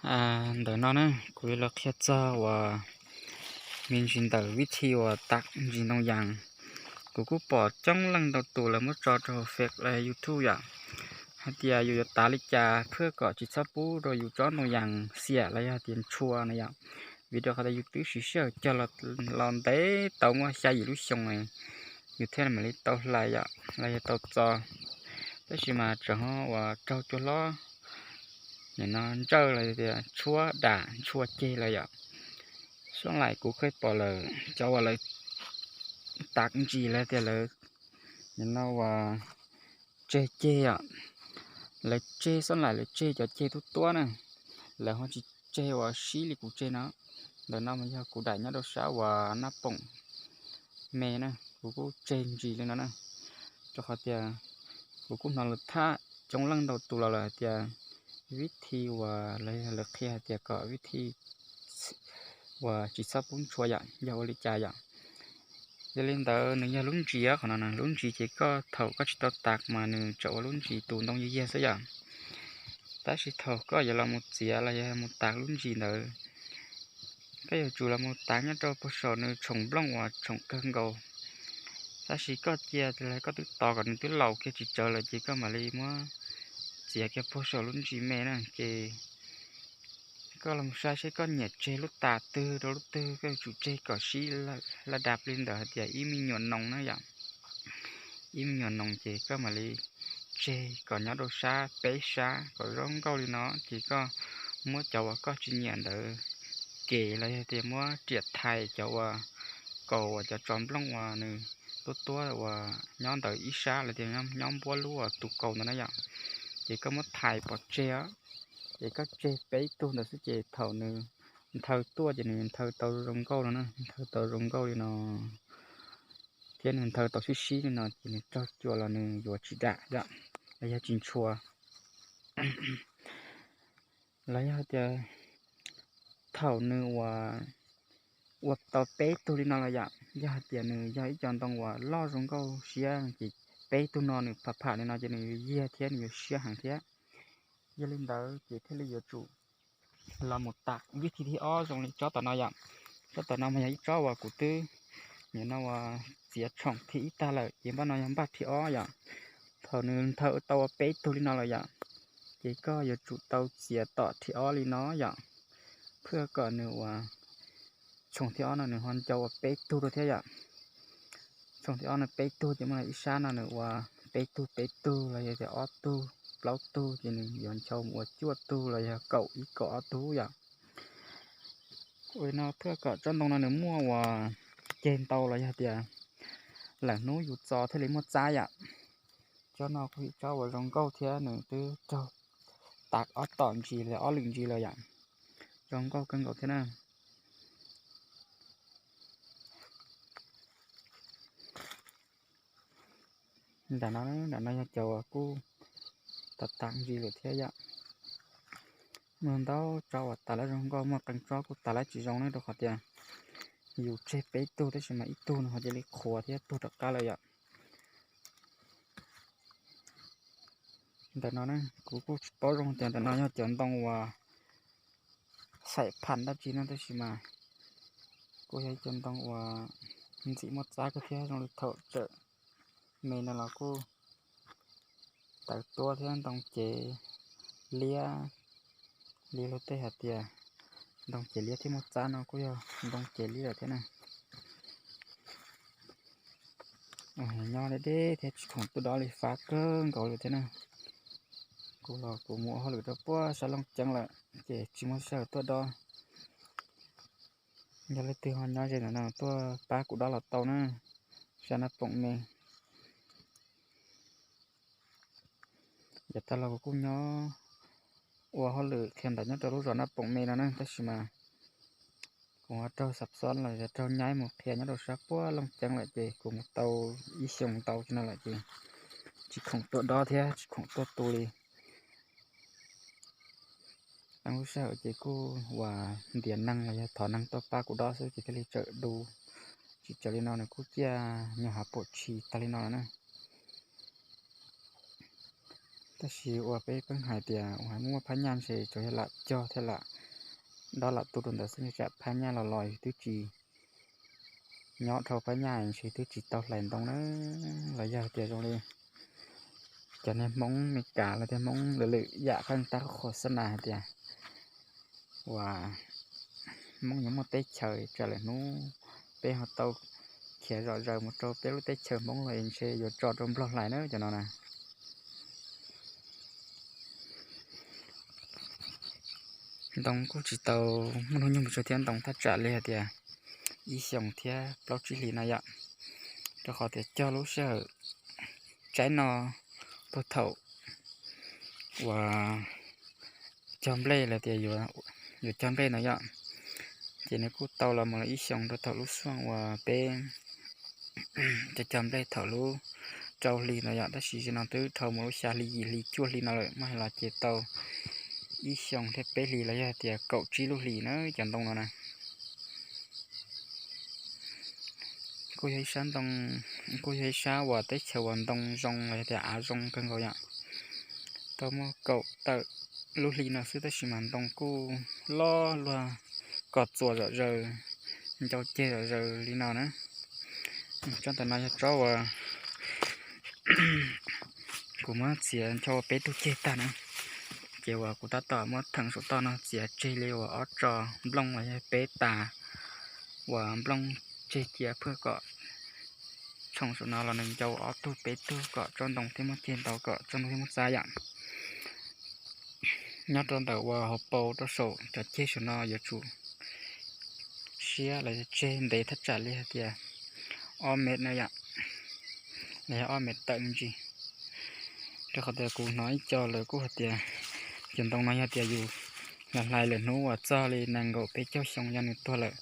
Ntawm no na, kuv yuav los qhia txog uas me ntsis ntawm vib thi uas tam ntsis ntoo yas. Kuv kuj pom coob leej ntau tus lawv muab tso rau hauv Face los yog YouTube yom, hais tias yus yuav tav li cas thiaj kom tsis txhob pub rau yus tsob ntoo yas xiam los yog hais tias ntshua no yom. Vim rau qhov tias yus twb siv sij hawm cog los ntev tau muaj xya yim lub xyoo, yus thiaj mam li tau hlais yom los yog tau txo. Tab sis mas tseem ho uas raug cua hlob nim no ntsawj los tias tshuab dam ntshua ceg lawm yom. Xab laim kuv kheev pom lawm cov uas lawv tav ntsis los tias lawv nim no uas tseg ceg yom. Lawv tseg xab laim, lawv tseg cov ceg tuab tuab na, lawv ho tsis tseg uas sib li kuv tseg no. Ntawm no mas yog kuv daim nyob rau sab uas Nab Poom me na, kuv kuj tseg ntsis li no na. Rau qhov tias kuv kuj hnov lawv tham coob leej ntau tus los lawm hais tias vib thi uas lawv qhia hais tias kom vib thi uas tsis txhob pub ntshua yom, yog ua li cas yom. Yog li ntawd nws yog lub ntsis, qhov no lub ntsis ces koj thaum koj tsis tau tav mas nws tseem ua lub ntsis tus ntoo yag yag xwb yom. Tab sis thaum koj yuav los mus txiav los yog mus tav lub ntsis ntawd, koj yuav tsum los mus tav nyob rau puag saum nws tshoom nplooj uas tshoom kawg nkaus. Tab sis koj cia li koj twb tos kom nws twb laus kiag tsis tsawg lawm ces koj mam li muab txiav kiag puag saum lub ntsis me na ces koj los saib seb koj nyiam tseg lub tas twg rau lub twg, koj yuav tsum tseg kom sib laj dab li ntawd hais tias ib me nyuam noos na yom. Ib me nyuam noos ces koj mam li tseg kom nyob rau sab peb sab kom zoo nkauj li no ces koj muab cov uas koj tsis nyiam ntawd kev los yog tias muab riam thais cov uas kaus uas cov tso nplooj uas nws tuab tuab uas nyob ntawd ib sab los tias nyob npuab lub uas tus kaus ntawd na yom. Ces koj muab thais pov tseg os. Ces koj tseg peb tug ntawd xwb ces thaum nws nthawv tuaj ces nws nthawv tau zoo nkauj no na, nthawv tau zoo nkauj li no thiab nws nthawv tau sib sib li no ces nws raug cua los nws yuav tsis dam yom, los yog tsis ntshua. Los yog tias thaum nws uas ua tau peb tug li no los yom, yog hais tias nws yog ib co ntoo uas loj zoo nkauj siab ces peb tug no nws pham pham li no ces nws yuav yiag thiab nws yuav siab heev thiab. Yog li ntawd ces thiaj li yuav tsum los mus tav vib thi thib ob zoo li tsob tom no yom. Tsob tom no mas yog ib tsob uas kuv twb nim no uas txiav tshoom thib ib tag lawm ces npaj no yog npaj thib ob yom. Thaum nws nthawv tau ua peb tug li no lawm yom, ces koj yuav tsum tau txiav tom thib ob li no yom, thiaj kom nws uas tshoom thib ob no nws ho ncau ua peb tug rau thiab yom. Tshoom thib ob no peb tug ces muaj ib sab no nws ua peb tug peb tug los yog tias ob tug plaub tug ces nws yuav ncho mus ua cuaj tug los yog kaum ib kaum ob tug yom. Ua li no thiaj kom tsob ntoo no nws muaj uas ceg ntau los yog tias lawm hnub yus txo thiaj li muaj txab yom. Tsob no kuj yog tsob uas zoo nkauj thiab nws twb raug tav ob tom ntsis los ob lwm ntsis lawm yom. Zoo nkauj kawg nkaus thiab na. Nram no, nram no yog cov uas kuj tav tav ntsis lawm thiab yom. Muaj ntau tsob uas tav lawm zoo nkauj, muaj qee tsob kuj tav lawm tsis zoo na rau qhov tias yus tseg peb tug tab sis mas ib tug nws ho cia li qhuav thiab tuag rov qab lawm yom. Ntawm no na, kuv kuj tsis paub zoo tias ntawm no yog cov ntoo uas xaim pham dab tsi no tab sis mas kuj yog ib co ntoo uas ntxim muaj txab kawg thiab zoo li thaum tseem me no los kuj tawv tuab thiab ntoo cev liab li luag tej hais tias ntoo cev liab thiab muaj txab no kuj yog ntoo cev liab lawm thiab na. Nyob deb deb thiab tsis khoom tuaj dob li, fab kawg nkaus li thiab na. Kuv los kuv mus ua hauj lwm rau puag sab Looj Ceeb lawm ces tsis muaj sij hawm tuaj dob. Yog leej twg ho nyob ze ntawm no tuaj pab kuv dob los tau na, sab Nab Poom me. Yav tag los kuv kuj nyob ua hauj lwm qhia ntawv nyob rau lub zos Nab Poom me no na tab sis mas kuv ho raug xav xob los yog raug nyaib mus qhia nyob rau sab puag Looj Ceeb lawm ces kuv mus tau ib xyoos ntau no lawm ces tsis khoom tuaj dob thiab tsis khoom tuaj tu li. Tau lub sij hawm ces kuj uas ntiav neeg los yog thov neeg tuaj pab kuv dob xwb ces thiaj li tsawm du, tsis tsawm li no nws kuj ciaj nyuag hav pam tshis tag li no lawm na. Tab sis uas peb pheej hais tias uas hais muaj muaj phab nyaj ntshe tsuas yog lam cog thiab lam dob lam tu rau ntawd xwb, ntshe tsam phab nyaj los los yus twb tsis nyob dhau phab nyaj ntshe twb tsis tau hlais ntoo na. Los yog tias zoo li cov niag Hmoob Meskas los tias Hmoob lwm lwm yam qeej tab qhov xab nas hais tias uas Hmoob yuav muaj teb chaws tsam lwm hnub peb ho tau khiav zom zaws mus rau peb lub teb chaws Hmoob los ntshe yuav tso rau Nplog hlais na cov no na. Ntoo kuj tsis tau muaj hnub nyoog mus tsuag thiab, ntoo thaj tsam li hais tias ib xyoos thiab plaub tsib hlis no yom, rau qhov tias cog lub sij hawm tsaib no puag thaum uas cog nplej los tias yuav cog nplej no yom, ces nws kuj tau los mus ib xyoos rau thaum lub xuaj uas peb cog cog nplej thaum lub rau hli no yom, tab sis zaum no twb dhau mus lub xya hli yim hli cuaj hli no lawm, muab hais los ces tau ib xyoos thiab peb hlis los yog tias kaum tsib lub hlis na cov ntoo no na. Kuj yog ib sab ntoo, kuj yog ib sab uas teb chaws uas ntoo zoo los yog tias av zoo kawg nkaus yom. Tau muaj kaum tawm lub hli no xwb tab sis mas ntoo kuj loj luag, kom txuas zom zaws, ncau ceg zom zaws li no na. Tsob ntawm no yog tsob uas kuv muab txiav ncho ua peb tug ceg tag na, ces uas kuv tab tom muab theem saum toj no txiav tseg li uas ob tso nplooj los yog peb tas uas nplooj tseg cia phwj kom tshoom saum no los nws ncau ob tug peb tug kom tsob ntoo thiaj muaj ceg ntau kom tsob ntoo thiaj muaj txab yom. Nyob rau ntawm uas hauv paus rau saum cov ceg saum no yuav tsum siab los yog tseg ntev thaj tsam li hais tias ob mev na yom, los yog ob mev tawm me ntsis. Rau qhov tias kuv hnov ib co lawv kuj hais tias cov ntoo no yog tias yus hlais lawm hnub uas txog li nees nkaum peb caug xyoo yog nws tuag lawm,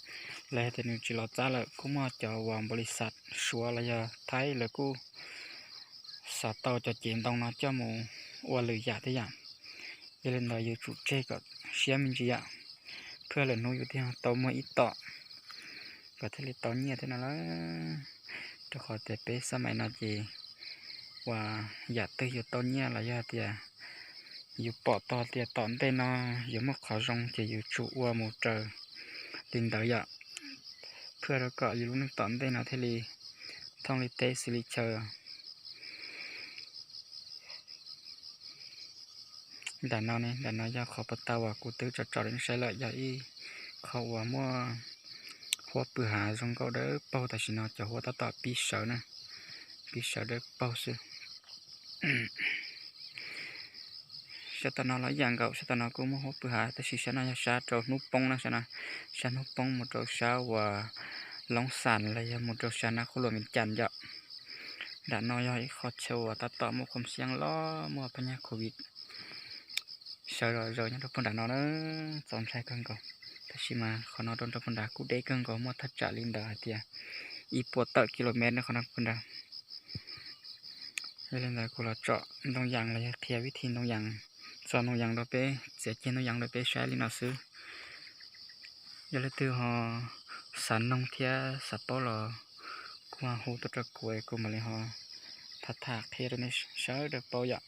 los yog tias nws tsis los txab lawm, kuj muaj cov uas npaum li xav Suav los yog Thaib lawv kuj xav tau cov cev ntoo no coj mus ua lwm yam thiab yom. Yog li ntawd yuav tsum tseg kom siab me ntsis yom, phaj lwm hnub yus thiaj tau muag ib tom kom thiaj li tau nyiaj thiab no lawm. Rau qhov tias peb xab mais no ces uas yam twg yus tau nyiaj los yog tias yus pom tau tias tom ntej no yuav muaj qhov zoo ces yus tsum ua mus raws li ntawd yom, phaj rau kom yus lub neej tom ntej no thiaj li thooj li teb xws li chaw. Nram no ne, nram no yog qhov puag ta uas kuv twb tso tso rau nej saib lawm, yog ib qho uas muaj huab pw hav zoo nkauj dawb paug, tam sim no cov huab tab tom pib sawv na, pib sawv dawb paug xwb. Sab tom no los ib yam nkaus, sab tom no kuj muaj huab pw hav tab sis sab no yog sab rau hnub poob na, sab no, sab hnub poob mus rau sab uas Loob Xas los yog mus rau sab Nab Qhuab Luam Vias Cas yom. Nram no yog ib qho chaw uas tab tom muaj khuam xiab los muaj phab nyaj covid sawv zom zaws nyob rau puag nram no na, txaus ntshai kawg nkaus. Tab sis mas qhov no rau nram puag nrad kuj deb kawg nkaus, muaj thaj tsam li ntawd hais tias ib puas tawm kilomev no qhov no puag nrad. Yog li ntawd kuv los tsom ntoo yas los yog qhia vib thi ntoo yas, txog ntoo yas rau peb, txiav ceg ntoo yas rau peb saib li no xwb. Yog leej twg ho xav noog thiab xav paub los kuj ho hu tuaj rau kuv, kuv mam li ho tham tham qhia rau nej sawv daws paub yom.